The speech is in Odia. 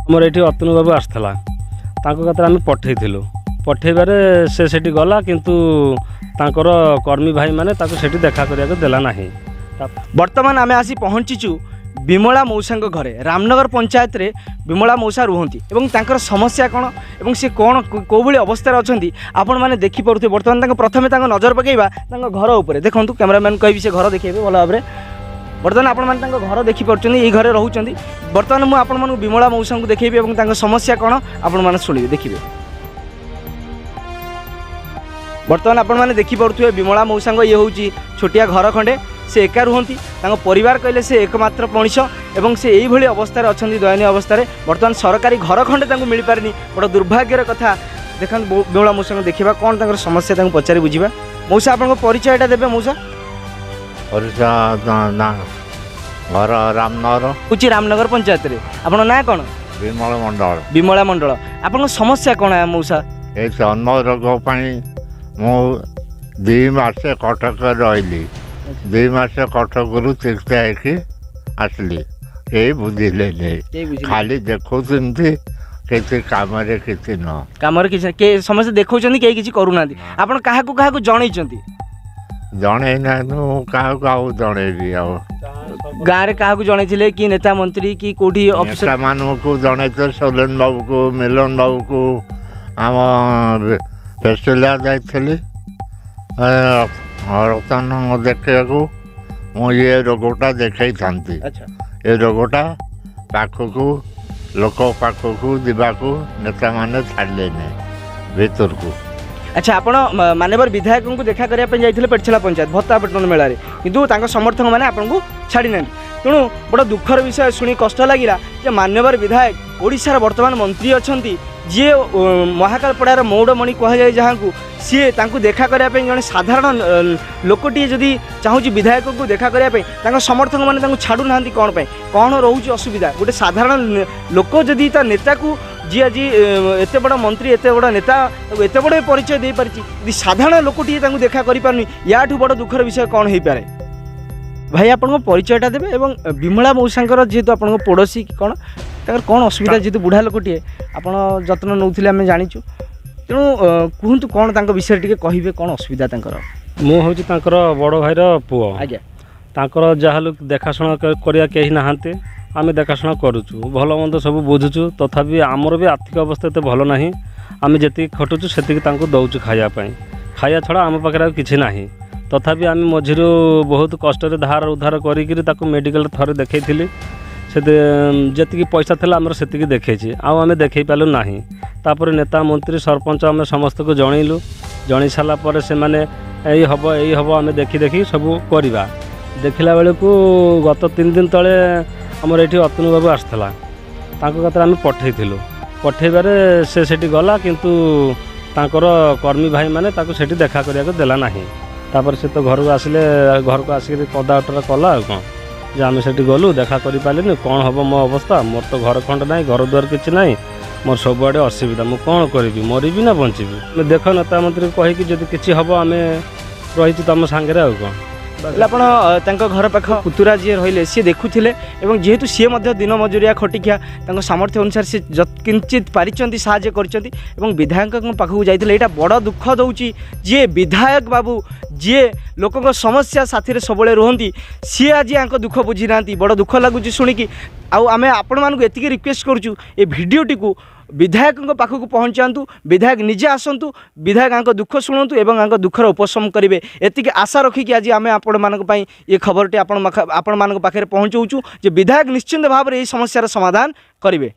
ଆମର ଏଠି ଅତନୁ ବାବୁ ଆସିଥିଲା, ତାଙ୍କ କତିରେ ଆମେ ପଠେଇଥିଲୁ। ପଠେଇବାରେ ସେ ସେଠି ଗଲା, କିନ୍ତୁ ତାଙ୍କର କର୍ମୀ ଭାଇମାନେ ତାକୁ ସେଠି ଦେଖା କରିବାକୁ ଦେଲା ନାହିଁ। ବର୍ତ୍ତମାନ ଆମେ ଆସି ପହଞ୍ଚିଛୁ ବିମଳା ମଉସାଙ୍କ ଘରେ। ରାମନଗର ପଞ୍ଚାୟତରେ ବିମଳା ମଉସା ରୁହନ୍ତି ଏବଂ ତାଙ୍କର ସମସ୍ୟା କ'ଣ ଏବଂ ସେ କ'ଣ କେଉଁଭଳି ଅବସ୍ଥାରେ ଅଛନ୍ତି, ଆପଣମାନେ ଦେଖିପାରୁଥିବେ। ବର୍ତ୍ତମାନ ତାଙ୍କ ପ୍ରଥମେ ତାଙ୍କ ନଜର ପକାଇବା ତାଙ୍କ ଘର ଉପରେ। ଦେଖନ୍ତୁ, କ୍ୟାମେରାମ୍ୟାନ୍ କହିବି ସେ ଘର ଦେଖେଇବେ ଭଲ ଭାବରେ। ବର୍ତ୍ତମାନ ଆପଣମାନେ ତାଙ୍କ ଘର ଦେଖିପାରୁଛନ୍ତି, ଏଇ ଘରେ ରହୁଛନ୍ତି। ବର୍ତ୍ତମାନ ମୁଁ ଆପଣମାନଙ୍କୁ ବିମଳା ମଉସାଙ୍କୁ ଦେଖେଇବି ଏବଂ ତାଙ୍କ ସମସ୍ୟା କ'ଣ ଆପଣମାନେ ଶୁଣିବେ, ଦେଖିବେ। ବର୍ତ୍ତମାନ ଆପଣମାନେ ଦେଖିପାରୁଥିବେ ବିମଳା ମଉସାଙ୍କ ଇଏ ହେଉଛି ଛୋଟିଆ ଘର ଖଣ୍ଡେ। ସେ ଏକା ରୁହନ୍ତି, ତାଙ୍କ ପରିବାର କହିଲେ ସେ ଏକମାତ୍ର ମଣିଷ ଏବଂ ସେ ଏଇଭଳି ଅବସ୍ଥାରେ ଅଛନ୍ତି, ଦୟନୀୟ ଅବସ୍ଥାରେ। ବର୍ତ୍ତମାନ ସରକାରୀ ଘର ଖଣ୍ଡେ ତାଙ୍କୁ ମିଳିପାରିନି, ବଡ଼ ଦୁର୍ଭାଗ୍ୟର କଥା। ଦେଖନ୍ତୁ, ବିମଳା ମଉସାଙ୍କୁ ଦେଖିବା, କ'ଣ ତାଙ୍କର ସମସ୍ୟା ତାଙ୍କୁ ପଚାରି ବୁଝିବା। ମଉସା, ଆପଣଙ୍କ ପରିଚୟଟା ଦେବେ ମଉସା? ପରିଚୟ ନା, ଘର ରାମନଗର। ହେଉଛି ରାମନଗର ପଞ୍ଚାୟତରେ। ଆପଣଙ୍କ ନାଁ କ'ଣ? ବିମଳ ମଣ୍ଡଳ। ବିମଳା ମଣ୍ଡଳ। ଆପଣଙ୍କ ସମସ୍ୟା କ'ଣ ମଉସା? ଏ ଚର୍ମ ରୋଗ ପାଇଁ ମୁଁ 2 ମାସ କଟକରେ ରହିଲି। 2 ମାସ କଟକରୁ ଚିକିତ୍ସା ହେଇକି ଆସିଲି, କେହି ବୁଝିଲେନି। ଖାଲି ଦେଖାଉଛନ୍ତି, କିଛି କାମରେ କିଛି ନୁହଁ। କାମରେ କିଛି ସମସ୍ତେ ଦେଖାଉଛନ୍ତି, କେହି କିଛି କରୁନାହାନ୍ତି। ଆପଣ କାହାକୁ କାହାକୁ ଜଣେଇଛନ୍ତି? ଜଣେଇ ନାହାନ୍ତି। ମୁଁ କାହାକୁ ଆଉ ଜଣେଇବି? ଆଉ ଗାଁରେ କାହାକୁ ଜଣେଇଥିଲେ କି ନେତା ମନ୍ତ୍ରୀ କି କୋଉଠି ଅଫିସର? ନେତାମାନଙ୍କୁ ଜଣେଇଥିଲେ, ସୌଲେନ ବାବୁକୁ, ମିଲନ ବାବୁକୁ, ଆମ ଫେଷ୍ଟିଲା ଯାଇଥିଲି ରତନ ଦେଖିବାକୁ। ମୁଁ ଇଏ ରୋଗଟା ଦେଖେଇଥାନ୍ତି। ଏ ରୋଗଟା ପାଖକୁ, ଲୋକ ପାଖକୁ ଯିବାକୁ ନେତାମାନେ ଛାଡ଼ିଲେନି ଭିତରକୁ। ଆଚ୍ଛା, ଆପଣ ମାନ୍ୟବର ବିଧାୟକଙ୍କୁ ଦେଖା କରିବା ପାଇଁ ଯାଇଥିଲେ ପେଟଛେଲା ପଞ୍ଚାୟତ ଭତ୍ତା ବଣ୍ଟନ ମେଳାରେ, କିନ୍ତୁ ତାଙ୍କ ସମର୍ଥକମାନେ ଆପଣଙ୍କୁ ଛାଡ଼ି ନାହାନ୍ତି। ତେଣୁ ବଡ଼ ଦୁଃଖର ବିଷୟ, ଶୁଣି କଷ୍ଟ ଲାଗିଲା ଯେ ମାନ୍ୟବର ବିଧାୟକ, ଓଡ଼ିଶାର ବର୍ତ୍ତମାନ ମନ୍ତ୍ରୀ ଅଛନ୍ତି ଯିଏ, ମହାକାଳପଡ଼ାର ମଉଡ଼ମଣି କୁହାଯାଏ ଯାହାଙ୍କୁ, ସିଏ ତାଙ୍କୁ ଦେଖା କରିବା ପାଇଁ ଜଣେ ସାଧାରଣ ଲୋକଟିଏ ଯଦି ଚାହୁଁଛି ବିଧାୟକଙ୍କୁ ଦେଖା କରିବା ପାଇଁ, ତାଙ୍କ ସମର୍ଥକମାନେ ତାଙ୍କୁ ଛାଡ଼ୁନାହାନ୍ତି। କ'ଣ ପାଇଁ, କ'ଣ ରହୁଛି ଅସୁବିଧା? ଗୋଟେ ସାଧାରଣ ଲୋକ ଯଦି ତା ନେତାକୁ, ଯିଏ ଆଜି ଏତେ ବଡ଼ ମନ୍ତ୍ରୀ, ଏତେ ବଡ଼ ନେତା, ତାକୁ ଏତେ ବଡ଼ ପରିଚୟ ଦେଇପାରିଛି, ଯଦି ସାଧାରଣ ଲୋକଟିଏ ତାଙ୍କୁ ଦେଖା କରିପାରୁନି, ୟାଠୁ ବଡ଼ ଦୁଃଖର ବିଷୟ କ'ଣ ହେଇପାରେ? ଭାଇ, ଆପଣଙ୍କ ପରିଚୟଟା ଦେବେ ଏବଂ ବିମଳା ମଉସାଙ୍କର ଯେହେତୁ ଆପଣଙ୍କ ପଡ଼ୋଶୀ କି କ'ଣ, ତାଙ୍କର କ'ଣ ଅସୁବିଧା? ଯେହେତୁ ବୁଢ଼ା ଲୋକଟିଏ, ଆପଣ ଯତ୍ନ ନେଉଥିଲେ ଆମେ ଜାଣିଛୁ। ତେଣୁ କୁହନ୍ତୁ କ'ଣ ତାଙ୍କ ବିଷୟରେ ଟିକେ କହିବେ, କ'ଣ ଅସୁବିଧା ତାଙ୍କର? ମୁଁ ହେଉଛି ତାଙ୍କର ବଡ଼ ଭାଇର ପୁଅ। ତାଙ୍କର ଯାହାହେଲେ ଦେଖାଶୁଣା କରିବା କେହି ନାହାନ୍ତି। ଆମେ ଦେଖାଶୁଣା କରୁଛୁ, ଭଲ ମନ୍ଦ ସବୁ ବୁଝୁଛୁ। ତଥାପି ଆମର ବି ଆର୍ଥିକ ଅବସ୍ଥା ଏତେ ଭଲ ନାହିଁ। ଆମେ ଯେତିକି ଖଟୁଛୁ ସେତିକି ତାଙ୍କୁ ଦେଉଛୁ ଖାଇବା ପାଇଁ। ଖାଇବା ଛଡ଼ା ଆମ ପାଖରେ ଆଉ କିଛି ନାହିଁ। ତଥାପି ଆମେ ମଝିରୁ ବହୁତ କଷ୍ଟରେ ଧାର ଉଧାର କରିକିରି ତାକୁ ମେଡ଼ିକାଲରେ ଥରେ ଦେଖେଇଥିଲି। ସେ ଯେତିକି ପଇସା ଥିଲା ଆମର ସେତିକି ଦେଖେଇଛି, ଆଉ ଆମେ ଦେଖେଇ ପାରିଲୁ ନାହିଁ। ତାପରେ ନେତା ମନ୍ତ୍ରୀ ସରପଞ୍ଚ ଆମେ ସମସ୍ତଙ୍କୁ ଜଣେଇଲୁ। ଜଣେଇ ସାରିଲା ପରେ ସେମାନେ ଏଇ ହେବ ଏଇ ହେବ, ଆମେ ଦେଖି ଦେଖି ସବୁ କରିବା। ଦେଖିଲା ବେଳକୁ ଗତ 3 ଦିନ ତଳେ ଆମର ଏଠି ଅତନୁ ବାବୁ ଆସିଥିଲା, ତାଙ୍କ କତିରେ ଆମେ ପଠେଇଥିଲୁ। ପଠେଇବାରେ ସେ ସେଠି ଗଲା, କିନ୍ତୁ ତାଙ୍କର କର୍ମୀ ଭାଇମାନେ ତାକୁ ସେଠି ଦେଖା କରିବାକୁ ଦେଲା ନାହିଁ। ତାପରେ ସେ ତ ଘରକୁ ଆସିଲେ, ଘରକୁ ଆସିକିରି ପଦା ଅଟରା କଲା ଆଉ କ'ଣ ଯେ ଆମେ ସେଠି ଗଲୁ, ଦେଖା କରିପାରିଲିନି, କ'ଣ ହେବ ମୋ ଅବସ୍ଥା? ମୋର ତ ଘର ଖଣ୍ଡ ନାହିଁ, ଘର ଦ୍ୱାର କିଛି ନାହିଁ, ମୋର ସବୁଆଡ଼େ ଅସୁବିଧା, ମୁଁ କ'ଣ କରିବି? ମରିବି ନା ବଞ୍ଚିବି? ଦେଖ, ନେତା ମନ୍ତ୍ରୀକୁ କହିକି ଯଦି କିଛି ହେବ ଆମେ ରହିଛୁ ତୁମ ସାଙ୍ଗରେ, ଆଉ କ'ଣ। ହେଲେ ଆପଣ ତାଙ୍କ ଘର ପାଖ ପୁତୁରା ଯିଏ ରହିଲେ ସିଏ ଦେଖୁଥିଲେ ଏବଂ ଯେହେତୁ ସିଏ ମଧ୍ୟ ଦିନ ମଜୁରିଆ ଖଟିଖିଆ, ତାଙ୍କ ସାମର୍ଥ୍ୟ ଅନୁସାରେ ସେ କିଞ୍ଚିତ ପାରିଛନ୍ତି ସାହାଯ୍ୟ କରିଛନ୍ତି ଏବଂ ବିଧାୟକଙ୍କ ପାଖକୁ ଯାଇଥିଲେ। ଏଇଟା ବଡ଼ ଦୁଃଖ ଦେଉଛି, ଯିଏ ବିଧାୟକ ବାବୁ, ଯିଏ ଲୋକଙ୍କ ସମସ୍ୟା ସାଥିରେ ସବୁବେଳେ ରୁହନ୍ତି, ସିଏ ଆଜି ୟାଙ୍କ ଦୁଃଖ ବୁଝିନାହାନ୍ତି। ବଡ଼ ଦୁଃଖ ଲାଗୁଛି ଶୁଣିକି। ଆଉ ଆମେ ଆପଣମାନଙ୍କୁ ଏତିକି ରିକ୍ୱେଷ୍ଟ କରୁଛୁ, ଏ ଭିଡ଼ିଓଟିକୁ ବିଧାୟକଙ୍କ ପାଖକୁ ପହଞ୍ଚାନ୍ତୁ, ବିଧାୟକ ନିଜେ ଆସନ୍ତୁ, ବିଧାୟକ ୟାଙ୍କ ଦୁଃଖ ଶୁଣନ୍ତୁ ଏବଂ ୟାଙ୍କ ଦୁଃଖର ଉପଶମ କରିବେ। ଏତିକି ଆଶା ରଖିକି ଆଜି ଆମେ ଆପଣମାନଙ୍କ ପାଇଁ ଏ ଖବରଟି ଆପଣମାନଙ୍କ ପାଖରେ ପହଞ୍ଚାଉଛୁ ଯେ ବିଧାୟକ ନିଶ୍ଚିନ୍ତ ଭାବରେ ଏହି ସମସ୍ୟାର ସମାଧାନ କରିବେ।